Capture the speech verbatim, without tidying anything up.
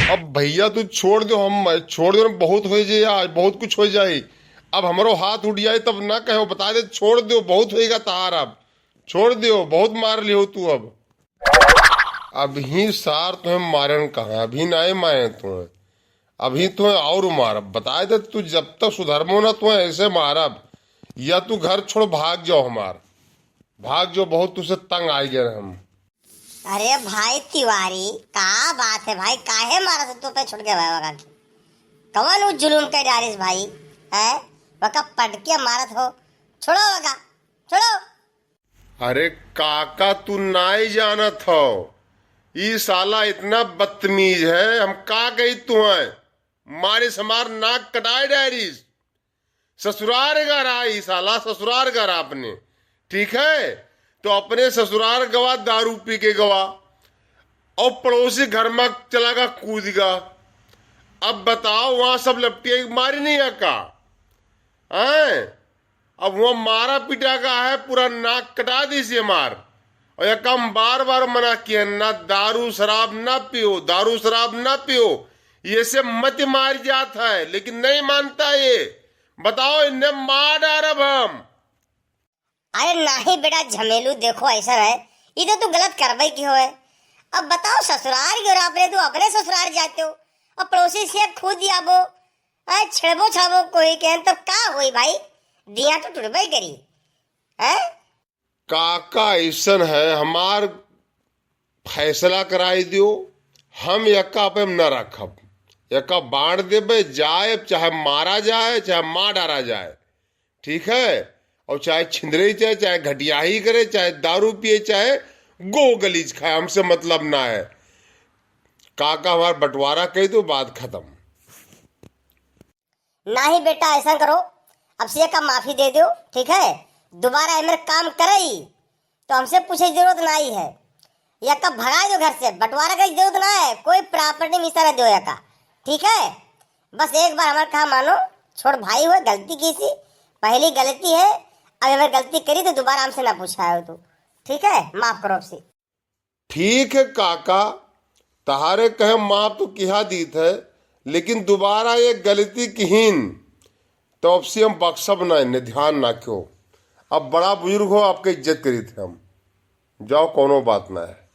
अब भइया तू छोड़ द्यो, हम छोड़ द्यो, बहुत होइ जाई, आज बहुत कुछ होइ जाई। अब हमरो हाथ उठ जाई तब ना कहो, बताइ दे, छोड़ द्यो, बहुत होइगा तहार अब। छोड़ द्यो, बहुत मार लिहो तू अब। अबहीं सार तुहें मारेन कहाँ, अबहीं नाहीं मारेन तुहें, अबहीं तुहें और मारब। बताइ दे तू, जब तक सुधरबो ना तुहें ऐसे मारब, या तू घर छोड़ भाग जाओ हमार, भाग जाओ, बहुत तुसे तंग आइ गए हम। अरे भाई तिवारी, का बात है भाई, काहे मारत हो तू पे छुटके भाई वका की? कवन उ जुलुम के डारिस भाई, हैं? वका पटके मारत हो, छोड़ो वका, छोड़ो। अरे काका, तू नाई जानत हो, ई साला इतना बदतमीज है, हम का कही तुहें, मारिस हमार नाक कटाए डारिस। ससुरार गरा ई साला, ससुरार गरा अपने, ठीक है, तो अपने ससुरार गवा, दारू पी के गवा, और पड़ोसी घर में चला गा, कूद गा। अब बताओ, वहाँ सब लपटिया के मारी नहीं है का? हैं? अब वहाँ मारा पीटा गा है, पूरा नाक कटा दीस हमार। और यका हम बार बार मना किए, ना दारू शराब ना पियो, दारू शराब ना पियो, ये से मत मार जात है, लेकिन नहीं मानता ये। बताओ, इन्हें मार डारब हम। अरे नाहीं बेटा झमेलू, देखो ऐसा है, ई तो तू गलत करबे किहो है। अब बताओ, ससुरार गयो रहा अपने, तू अपने ससुरार जाते हो, अब पड़ोसी से खुद ही आबो, अरे छेड़बो छाबो कोई के, तब का होई भाई, दिया तो टूटबे करी, हैं? काका ऐसन है, हमार फैसला कराई दियो, हम यका पे न रखब, यका बांट देबे, जाए चाहे मारा जाए, चाहे मार डारा जाए, ठीक है? और चाहे छिंदरे जाए, चाहे घटियाही करे, चाहे दारू पिए, चाहे गो गलीज खाए, हमसे मतलब ना है। काका हमार बंटवारा कही दो, बात खत्म। नाहीं बेटा, ऐसा करो, अब से यका माफी दे दो, ठीक है? दोबारा एमर काम करई तो हमसे पूछे की जरूरत नाहीं है। यका भगा दो घर से, बंटवारा करे की जरूरत ना है, कोई प्रॉपर्टी में हिस्सा ना दो यका, ठीक है? बस एक बार हमार कहा मानो, छोड़ भाई हो, गलती की सी, पहली गलती है, अब अगर गलती करी तो दोबारा हमसे ना पूछा हो तू, ठीक है? माफ करो अब से। ठीक है काका, तहारे कहे माफ तो किहा दीत है, लेकिन दोबारा ये गलती किहिन तो अब से हम बख्शब ना, इन्हें ध्यान रखो। अब बड़ा बुजुर्ग हो, आपके इज्जत करीत है हम। जाओ, कोनो बात ना है।